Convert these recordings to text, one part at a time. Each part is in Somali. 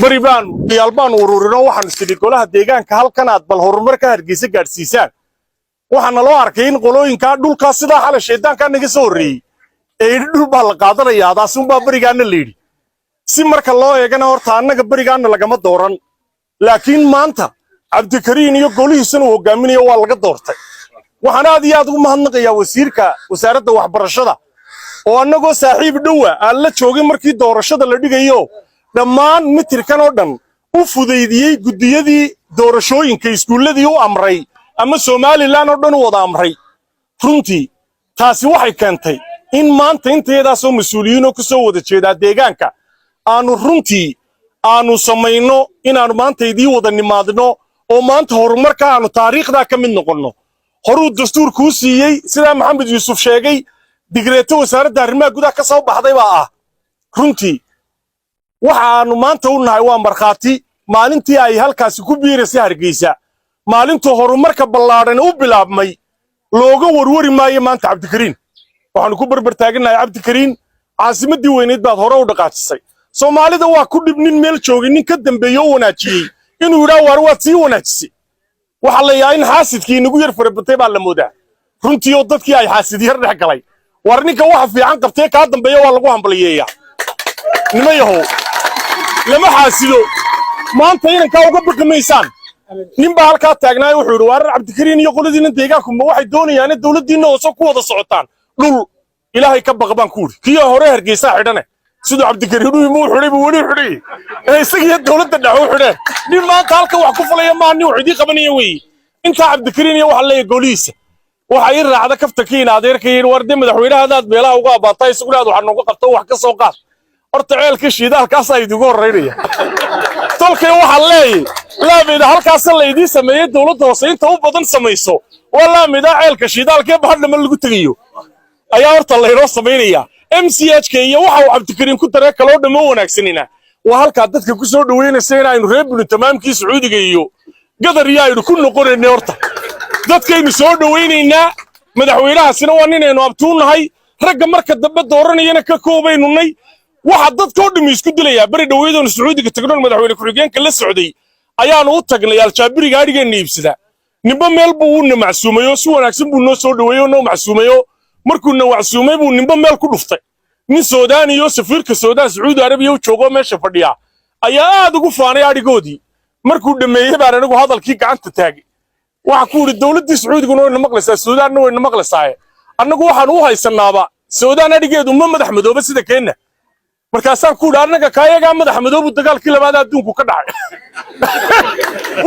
Beri baanu yaal baanu ururinoo waxaanu sidhi golaha deegaanka halkan aad bal horumarka Hargeysa gaadhsiisaan. Waxaa naloo arkay in qolooyinkaa dhulkaa sidaa xalay shaydaankaa naga soo horreeyey ee yidhi dhul baa la qaadanayaa, taasunbaa berigaana la yidhi. Si marka loo eegana horta annaga berigaana lagama dooran, laakiin maanta Cabdikariin iyo golihiisana uu hogaaminayo waa laga doortay. Waxaan aad iyo aad ugu mahadnaqayaa wasiirka wasaaradda waxbarashada oo annagoo saaxiib dhowa aan la joogin markii doorashada la dhigayo, dhammaan mitirkan oo dhan u fudaydiyey guddiyadii doorashooyinka, iskuulladii u amray ama Somaliland oo dhan u wada amray. Runtii taasi waxay keentay in maanta intayadaasoo mas-uuliyiinoo ka soo wada jeedaa deegaanka aanu runtii aanu samayno inaannu maanta idii wada nimaadno oo maanta horumarka aanu taariikhdaa ka mid noqonno. Horuu dastuurkuu siiyey, sidaa Maxamed Yuusuf sheegay, digreeto wasaaradda arrimaha gudaha ka soo baxday baa ah. Runtii waxa aanu maanta u nahay waa markhaati maalintii ay halkaasi ku biiraysay Hargeysa, maalintuu horumarka ballaadhan u bilaabmay. Looga warwari maayo maanta Cabdikariin. Waxaanu ku barbar taagannahay Cabdikariin. Caasimaddii weyneyd baad hore u dhaqaajisay. Soomaalida waa ku dhib nin meel joogay nin ka dambeeye oo wanaajiyey inuu yidhaa, "Waar, waad sii wanaajisay." Waxaa la yahaa in xaasidkii inagu yar farabatay baa la moodaa runtii, oo dadkii ay xaasid yar dhex galay. War ninka waxa fiican qabtee kaa dambeeya waa lagu hambaliyeeyaa. Nima yahow, lama xaasido. Maanta inankaa uga baqi maysaan. Nin baa halkaa taagnaayo, wuxuu yidhi, "Waarar, Cabdikariin iyo qoladiinna deegaanku ma waxay doonayaan in dowladdiinna hoose ku wada socotaan dhul?" Ilaahay ka baqa baan ku idhi. Kii hore Hargeysaa xidhane siduu Cabdikariin u yimi u xidhay buu weli xidhay ee isagiyo dowladda dhexe u xidheen. Nin maanta halka wax ku falaya maaha, nin wax idii qabanaya weeye. Intaa Cabdikariin iyo waxa leeyahay golihiisa waxa ii raacda kaftankiina adeerkayin. War dee, madaxweynaha hadaad meelaha uga abaataa, isaguna aad wax nooga qabto, wax ka soo qaad. Horta ceelka shiidaalkaasaa idigu horraynaya. Tolkay waxaan leeyahy, laamida halkaasa laydii sameeyey, dowladda hoose inta u badan samayso, waa laamida ceelka shiidaalka ee bahadhama lagu tegayo ayaa horta laynoo samaynayaa. MCH-ka iyo waxa uu Cabdikariin ku daree kaloo dhammo wanaagsanina waa halkaa dadka ku soo dhoweynaysa in aynu reer binu tamaamkii Sacuudiga iyo Gadar iyo aynu ku noqonaynay. Horta dadkaynu soo dhowaynaynaa. Madaxweynahaasina waa ninaynu abtuunnahay, ragga marka dambe dooranayana ka koobaynu nay. Waxa dadkoo dhammi isku dilayaa, beri dhoweyadoonu Sacuudiga tagnoon madaxweyne ku-xigeenka la socday ayaanu u tagnay Aljaabiriga adhigeenna iibsada. Ninba meel buu u na macsuumay oo si wanaagsan buu noo soo dhoweeyey oo noo macsuumayoo. Markuu na macsuumay buu ninba meel ku dhuftay. Nin Suudaaniyo safiirka Suudaan Sacuudi Arabiya u joogoo meesha fadhiya ayaa aad ugu faanay adhigoodii. Markuu dhammeeyey baan anigu hadalkii gacanta taagay. Waxa ku yidhi, "Dowladdii Sacuudiguna wayna maqlaysaa, Suudaanna wayna maqlaysaaye, annagu waxaanu u haysanaaba Suudaan adhigeedu ma madax madooba sida keenna." Markaasaan ku yidhi, "Annaga kaayagaa madax madoobu dagaalkii labaad adduunku ka dhacay.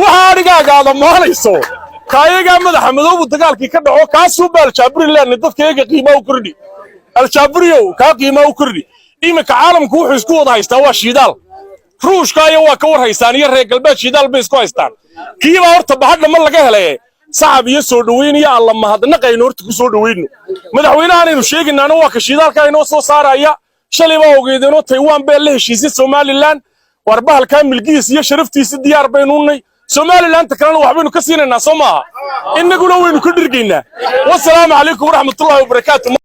Waxa adhigaaga aad ammaanayso, kaayagaa madaxa madoobu dagaalkii ka dhaco. Kaasuunba Aljaabiri leenay. Dadka iyaga qiimaa u kordhi, Aljaabiriyow, kaa qiimaa u kordhi." Iminka caalamku wuxuu isku wada haystaa waa shiidaal. Ruushka iyo waa ka war haystaan iyo reer galbeed, shiidaal bay isku haystaan. Kiibaa horta bahadha ma laga helay. Sacab iyo soo dhoweyn iyo alla mahadnaqaynu horta ku soo dhoweyno madaxweynahanaynu sheegaynaana waa ka shiidaalka inoo soo saaraya. Shalay baa ogeedeenoo Taiwan baa la heshiisay Somaliland. War bahalkaa milgihiis iyo sharaftiisa diyaar baynu nay. Somalilanta kalena waxbaynu ka siinaynaa, soo maaha? Innaguna waynu ka dhirgaynaa. Wasalaamu calaykum waraxmatullaahi wabarakaatu.